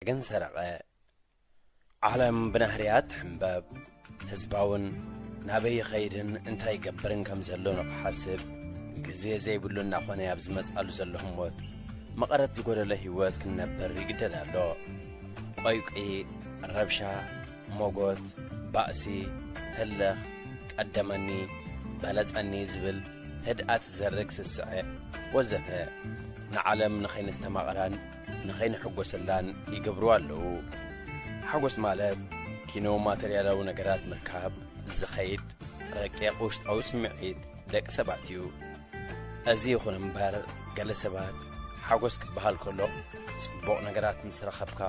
ግን ሰረቐ። ዓለም ብናህርያ ትሕምበብ። ህዝባውን ናበይ ይኸይድን እንታይ ይገብርን ከም ዘሎ ንኽሓስብ ግዜ ዘይብሉ እናኾነ ኣብ ዝመጽኣሉ ዘሎ ህሞት፣ መቐረት ዝጎደሎ ህይወት ክንነብር ይግደድ ኣሎ። ቆይቂ፣ ረብሻ፣ ሞጎት፣ ባእሲ፣ ህልኽ፣ ቀደመኒ፣ በለጸኒ ዝብል፣ ህድኣት ዘርግ ስስዐ፣ ወዘተ፣ ንዓለም ንኸይነስተማቕራን ንኸይንሕጎሰላን ይገብሩ ኣለዉ። ሓጎስ ማለት ኪኖ ማተርያላዊ ነገራት ምርካብ ዝኸይድ ረቂቕ ውሽጣዊ ስምዒት ደቂ ሰባት እዩ። እዚ ይኹን እምበር፣ ገለ ሰባት ሓጎስ ክበሃል ከሎ፣ ጽቡቕ ነገራት ምስ ረኸብካ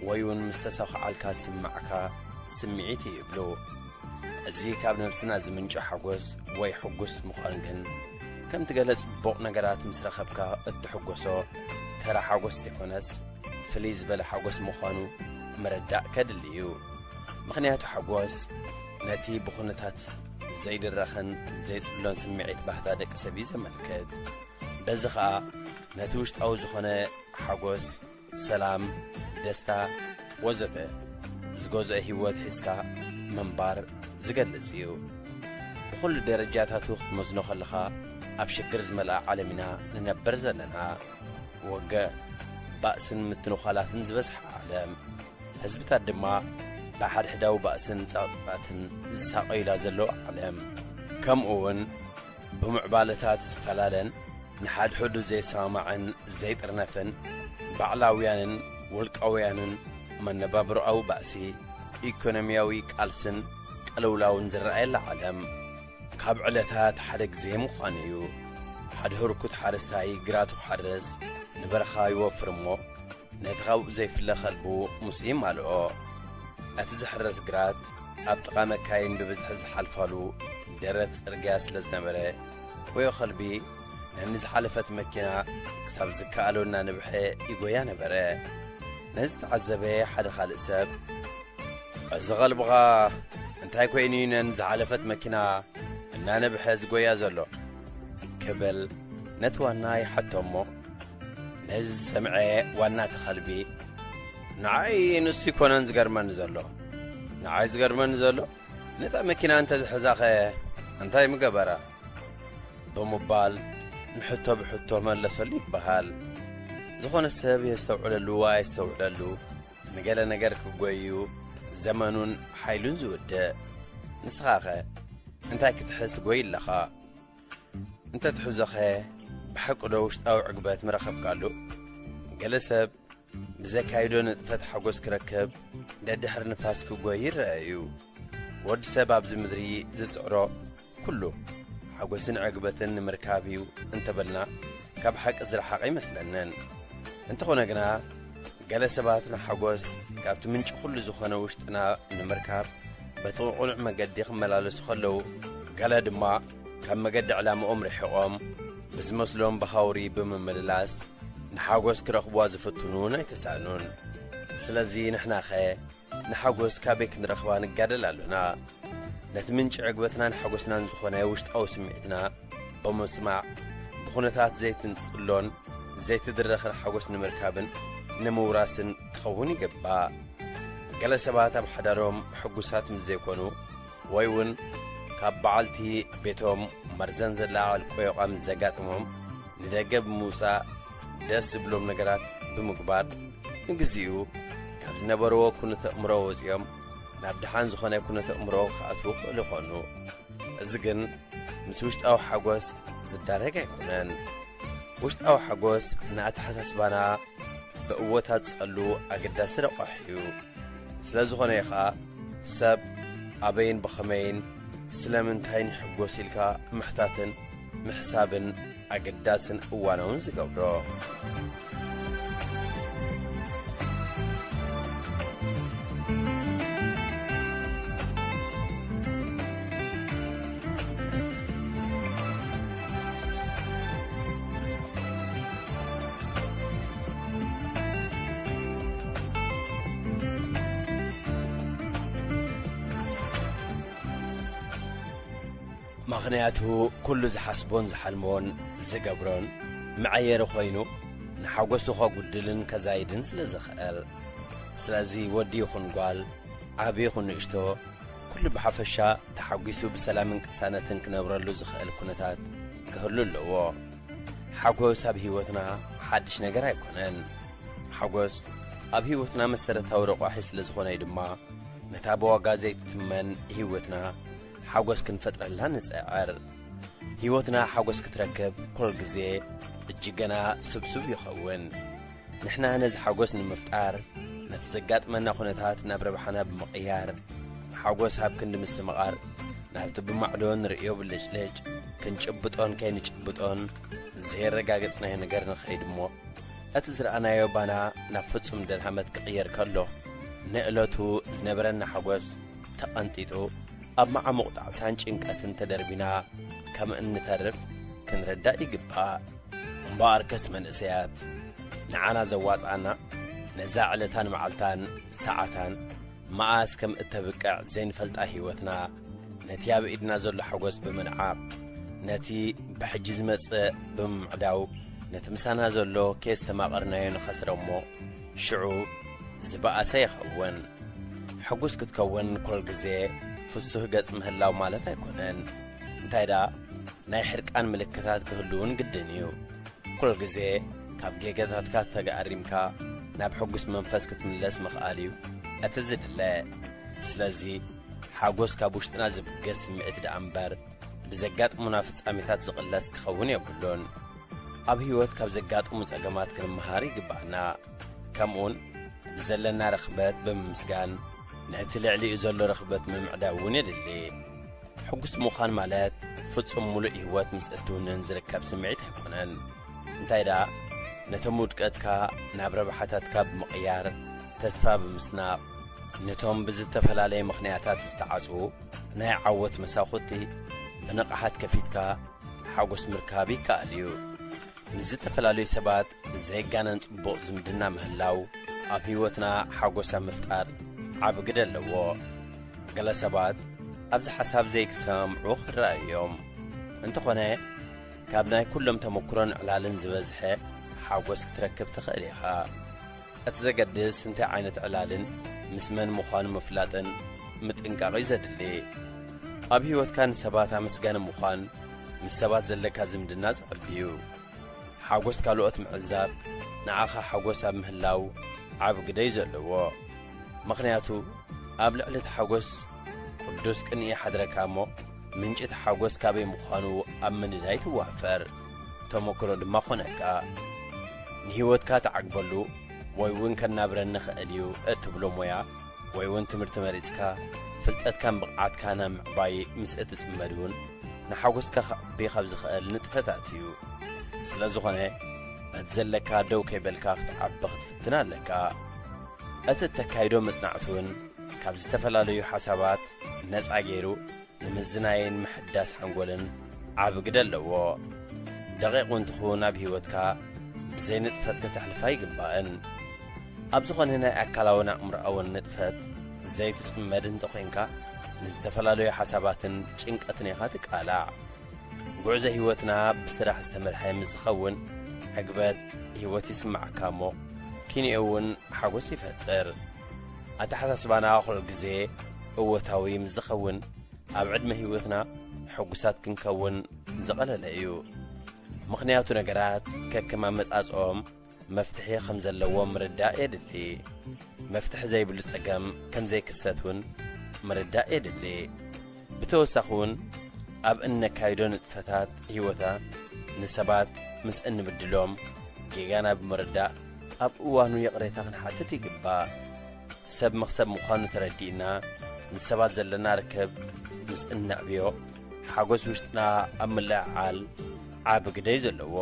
ወይ እውን ምስ ተሳኸዓልካ ዝስምዓካ ስምዒት እዩ ይብሉ። እዚ ካብ ነብስና ዝምንጮ ሓጎስ ወይ ሕጉስ ምዃን ግን፣ ከምቲ ገለ ጽቡቕ ነገራት ምስ ረኸብካ እትሕጎሶ ተራ ሓጎስ ዘይኮነስ፣ ፍልይ ዝበለ ሓጎስ ምዃኑ ምርዳእ ከድሊ እዩ። ምኽንያቱ ሓጎስ ነቲ ብኹነታት ዘይድረኽን ዘይጽሎን ስምዒት ባህታ ደቂ ሰብ እዩ ዘመልክት። በዚ ኸኣ ነቲ ውሽጣዊ ዝኾነ ሓጎስ፣ ሰላም፣ ደስታ ወዘተ ዝገዝኦ ህይወት ሒዝካ ምንባር ዝገልጽ እዩ። ብኹሉ ደረጃታቱ ክትመዝኖ ከለኻ፣ ኣብ ሽግር ዝመልኣ ዓለም ኢና ንነብር ዘለና። ወገ ባእስን ምትንዃላትን ዝበዝሓ ዓለም፣ ህዝብታት ድማ ብሓድሕዳዊ ባእስን ጸቕጥታትን ዝሳቐዩላ ዘለዋ ዓለም፣ ከምኡ እውን ብምዕባለታት ዝፈላለን ንሓድሕዱ ዘይሰማማዕን ዘይጥርነፍን ባዕላውያንን ውልቃውያንን መነባብሮኣዊ ባእሲ፣ ኢኮኖሚያዊ ቃልስን ቅልውላውን ዝረኣየላ ዓለም፣ ካብ ዕለታት ሓደ ግዜ ምዃኑ እዩ። ሓደ ህርኩት ሓረስታይ ግራቱ ክሓርስ ንበረኻ ይወፍር እሞ፣ ነቲ ካብኡ ዘይፍለ ከልቡ ምስኡ ይማልኦ። እቲ ዝሕረስ ግራት ኣብ ጥቓ መካይን ብብዝሒ ዝሓልፋሉ ደረት ጽርግያ ስለ ዝነበረ፣ ወዮ ከልቢ ነኒ ዝሓለፈት መኪና ክሳብ ዝከኣሎ እናነብሐ ይጎያ ነበረ። ነዚ ዝተዓዘበ ሓደ ካልእ ሰብ፣ "እዚ ኸልብኻ እንታይ ኮይኑ እዩ ነን ዝሓለፈት መኪና እናነብሐ ዝጎያ ዘሎ?" ክብል ነቲ ዋና ይሓቶ እሞ፣ ነዚ ዝሰምዐ ዋና እቲ ኸልቢ፣ "ንዓይ ንሱ ይኮነን ዝገርመኒ ዘሎ። ንዓይ ዝገርመኒ ዘሎ፣ ነታ መኪና እንተ ዝሕዛኸ እንታይ ምገበራ?" ብምባል ንሕቶ ብሕቶ መለሰሉ ይበሃል። ዝኾነ ሰብ የስተውዕለሉ ኣየስተውዕለሉ፣ ንገለ ነገር ክጎዩ ዘመኑን ሓይሉን ዝውድእ። ንስኻኸ እንታይ ክትሕዝ ትጎይ ኣለኻ? እንተ ትሕዞኸ ብሓቂ ዶ ውሽጣዊ ዕግበት ምረኸብካሉ? ገለ ሰብ ብዘካይዶ ንጥፈት ሓጎስ ክረክብ ደድሕሪ ንፋስ ክጎይ ይረአ እዩ። ወዲ ሰብ ኣብዚ ምድሪ ዝጽዕሮ ኩሉ ሓጎስን ዕግበትን ንምርካብ እዩ እንተበልና፣ ካብ ሓቂ ዝረሓቐ ይመስለንን። እንተኾነ ግና፣ ገለ ሰባት ንሓጎስ ካብቲ ምንጪ ኩሉ ዝኾነ ውሽጥና ንምርካብ በቲ ቅኑዕ መገዲ ክመላለሱ ከለዉ፣ ገለ ድማ ካብ መገዲ ዕላምኦም ርሒቖም፣ ብዝመስሎም ብሃውሪ ብምምልላስ ንሓጎስ ክረኽብዋ ዝፍትኑ ኣይተሳእኑን። ስለዚ ንሕናኸ ንሓጎስ ካበይ ክንረኽባ ንጋደል ኣሎና? ነቲ ምንጪ ዕግበትናን ሓጎስናን ዝኾነ ውሽጣዊ ስምዒትና ብምስማዕ፣ ብኹነታት ዘይትንጽሎን ዘይትድረኽን ሓጎስ ንምርካብን ንምውራስን ክኸውን ይግባእ። ገለ ሰባት ኣብ ሓዳሮም ሕጉሳት ምስ ዘይኮኑ፣ ወይ እውን ካብ በዓልቲ ቤቶም መርዘን ዘላዓዕል ቆዮቓ ምስ ዘጋጥሞም፣ ንደገ ብምውጻእ ደስ ዝብሎም ነገራት ብምግባር፣ ንግዚኡ ካብ ዝነበርዎ ኩነተ እምሮ ወጺኦም ናብ ደሓን ዝኾነ ኩነተ እምሮ ክኣትዉ ይኽእሉ ይኾኑ። እዚ ግን ምስ ውሽጣዊ ሓጎስ ዝዳረግ ኣይኮነን። ውሽጣዊ ሓጎስ ንኣተሓሳስባና ብእወታት ጸሉ ኣገዳሲ ረቋሒ እዩ። ስለ ዝኾነ እዩ ኸኣ ሰብ ኣበይን ብኸመይን ስለምንታይን ይሕጎስ ኢልካ ምሕታትን ምሕሳብን ኣገዳስን እዋናውን ዝገብሮ። ምኽንያቱ፣ ኩሉ ዝሓስቦን ዝሓልሞን ዝገብሮን መዐየሪ ኮይኑ፣ ንሓጎሱ ከጉድልን ከዛይድን ስለ ዝኽእል። ስለዚ ወዲ ይኹን ጓል፣ ዓቢ ይኹን ንእሽቶ፣ ኩሉ ብሓፈሻ ተሓጒሱ ብሰላምን ቅሳነትን ክነብረሉ ዝኽእል ኩነታት ክህሉ ኣለዎ። ሓጎስ ኣብ ህይወትና ሓድሽ ነገር ኣይኮነን። ሓጎስ ኣብ ህይወትና መሰረታዊ ረቋሒ ስለ ዝኾነ እዩ ድማ፣ ነታ ብዋጋ ዘይትትመን ህይወትና ሓጎስ ክንፈጥረላ ንጽዕር። ህይወትና ሓጎስ ክትረክብ ኩል ግዜ እጅገና ስብሱብ ይኸውን። ንሕና ነዚ ሓጎስ ንምፍጣር፣ ነቲ ዘጋጥመና ኩነታት ናብ ረብሓና ብምቕያር፣ ሓጎስ ኣብ ክንዲ ምስትምቓር፣ ናብቲ ብማዕዶ ንርእዮ ብልጭልጭ፣ ክንጭብጦን ከይንጭብጦን ዘየረጋገጽናዮ ነገር ንኸይድ እሞ፣ እቲ ዝረኣናዮ ባና ናብ ፍጹም ደልሃመት ክቕየር ከሎ፣ ንእለቱ ዝነበረና ሓጎስ ተቐንጢጡ፣ ኣብ መዓሙቕ ጣዕሳን ጭንቀትን ተደርቢና ከም እንተርፍ ክንርዳእ ይግባእ። እምበኣርከስ መንእሰያት፣ ንዓና ዘዋጽኣና፣ ነዛ ዕለታን መዓልታን ሰዓታን መኣስ ከም እተብቅዕ ዘይንፈልጣ ህይወትና፣ ነቲ ኣብ ኢድና ዘሎ ሓጎስ ብምንዓቕ፣ ነቲ ብሕጂ ዝመጽእ ብምምዕዳው፣ ነቲ ምሳና ዘሎ ከየስተማቐርናዮ ንኸስረ እሞ፣ ሽዑ ዝበኣሰ ይኸውን። ሕጉስ ክትከውን ኩል ግዜ ፍሱህ ገጽ ምህላው ማለት ኣይኮነን። እንታይ ደኣ፣ ናይ ሕርቃን ምልክታት ክህልውን ግድን እዩ። ኩል ግዜ ካብ ጌጋታትካ ተጋኣሪምካ ናብ ሕጉስ መንፈስ ክትምለስ ምኽኣል እዩ እቲ ዝድለ። ስለዚ፣ ሓጎስ ካብ ውሽጥና ዝብገስ ስምዒት ደኣ እምበር፣ ብዘጋጥሙና ፍጻሜታት ዝቕለስ ክኸውን የብሉን። ኣብ ህይወት ካብ ዘጋጥሙ ጸገማት ክንመሃር ይግባኣና። ከምኡውን ብዘለና ርኽበት ብምምስጋን፣ ነቲ ልዕሊኡ ዘሎ ርኽበት ምምዕዳው እውን የድሊ። ሕጉስ ምዃን ማለት፣ ፍጹም ምሉእ ህይወት ምስ እትውንን ዝርከብ ስምዒት ኣይኮነን። እንታይ ደኣ፣ ነቶም ውድቀትካ ናብ ረብሓታትካ ብምቕያር፣ ተስፋ ብምስናቕ፣ ነቶም ብዝተፈላለየ ምኽንያታት ዝተዓጽዉ ናይ ዓወት መሳኹቲ ብንቕሓት ከፊትካ ሓጎስ ምርካብ ይከኣል እዩ። ምስ ዝተፈላለዩ ሰባት ዘይጋነን ጽቡቕ ዝምድና ምህላው ኣብ ህይወትና ሓጎስ ኣብ ምፍጣር ዓቢ ግደ ኣለዎ። ገለ ሰባት ኣብዚ ሓሳብ ዘይክሰማምዑ ክረኣዩ እዮም። እንተኾነ፣ ካብ ናይ ኩሎም ተመኩሮን ዕላልን ዝበዝሐ ሓጎስ ክትረክብ ትኽእል ኢኻ። እቲ ዘገድስ እንታይ ዓይነት ዕላልን ምስ መን ምዃኑ ምፍላጥን ምጥንቃቕ እዩ ዘድሊ። ኣብ ህይወትካ ንሰባት ኣመስጋኒ ምዃን ምስ ሰባት ዘለካ ዝምድና ዘዕቢ እዩ። ሓጎስ ካልኦት ምዕዛብ ንዓኻ ሓጎስ ኣብ ምህላው ዓቢ ግደ እዩ ዘለዎ። ምኽንያቱ ኣብ ልዕሊ እቲ ሓጎስ ቅዱስ ቅንኢ ይሓድረካ እሞ፣ ምንጪ እቲ ሓጎስ ካበይ ምዃኑ ኣብ ምንዳይ ትዋፈር፣ ተመክሮ ድማ ኾነካ። ንህይወትካ ትዓግበሉ ወይ እውን ከናብረኒ ኽእል እዩ እትብሎ ሞያ ወይ እውን ትምህርቲ መሪጽካ፣ ፍልጠትካን ብቕዓትካ ናብ ምዕባይ ምስ እትጽመድ እውን፣ ንሓጎስካ ከዕቢ ካብ ዝኽእል ንጥፈታት እዩ። ስለ ዝኾነ፣ በቲ ዘለካ ደው ከይበልካ ክትዓቢ ክትፍትን ኣለካ። እቲ እተካይዶ መጽናዕቲ እውን ካብ ዝተፈላለዩ ሓሳባት ነጻ ገይሩ ንምዝናይን ምሕዳስ ሓንጎልን ዓቢ ግደ ኣለዎ። ደቂቕ እውን ትኹን ኣብ ህይወትካ ብዘይ ንጥፈት ከተሕልፋ ኣይግባእን። ኣብ ዝኾነ ናይ ኣካላውን ኣእምሮኣውን ንጥፈት ዘይትጽመድ እንተኾይንካ፣ ንዝተፈላለዩ ሓሳባትን ጭንቀትን ኢኻ ትቃላዕ። ጉዕዞ ህይወትና ብስራሕ ዝተመርሐ ምስ ዝኸውን፣ ዕግበት ህይወት ይስምዓካ እሞ፣ ኪንዮ እውን ሓጎስ ይፈጥር። ኣተሓሳስባና ኩሉ ግዜ እወታዊ ምስ ዝኸውን፣ ኣብ ዕድመ ህይወትና ሕጉሳት ክንከውን ዝቐለለ እዩ። ምኽንያቱ፣ ነገራት ከከም ኣመጻጽኦም መፍትሒ ከም ዘለዎም ምርዳእ የድሊ። መፍትሒ ዘይብሉ ጸገም ከም ዘይክሰት እውን ምርዳእ የድሊ። ብተወሳኺ እውን፣ ኣብ እነካይዶ ንጥፈታት ህይወታ ንሰባት ምስ እንብድሎም፣ ጌጋና ብምርዳእ ኣብ እዋኑ ይቕሬታ ክንሓትት ይግባእ። ሰብ መኽሰብ ምዃኑ ተረዲእና፣ ምስ ሰባት ዘለና ርክብ ምስ እነዕብዮ፣ ሓጎስ ውሽጥና ኣብ ምልዕዓል ዓቢ ግደ እዩ ዘለዎ።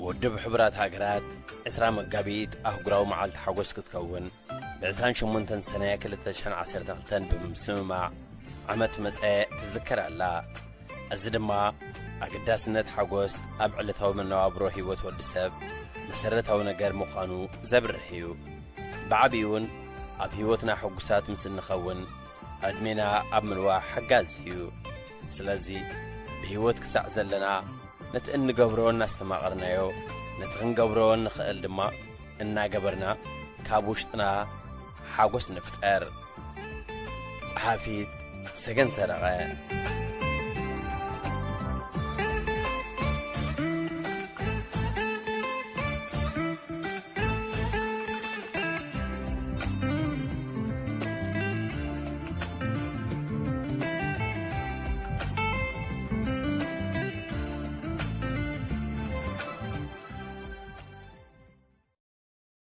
ውድብ ሕቡራት ሃገራት ዕስራ መጋቢት ኣህጉራዊ መዓልቲ ሓጎስ ክትከውን፣ ብ ዕስራን ሸሞንተን ሰነ ክልተ ሽሕን ዓሰርተ ክልተን ብምስምማዕ ዓመት መጸ ትዝከር ኣላ። እዚ ድማ ኣገዳስነት ሓጎስ ኣብ ዕለታዊ መነባብሮ ህይወት ወዲ ሰብ መሰረታዊ ነገር ምዃኑ ዘብርህ እዩ። ብዓቢኡ እውን ኣብ ህይወትና ሕጉሳት ምስ እንኸውን ዕድሜና ኣብ ምንዋሕ ሓጋዚ እዩ። ስለዚ ብህይወት ክሳዕ ዘለና ነቲ እንገብሮ እናስተማቐርናዮ፣ ነቲ ክንገብሮ እንኽእል ድማ እናገበርና፣ ካብ ውሽጥና ሓጎስ ንፍጠር። ጸሓፊት ሰገን ሰረቐ።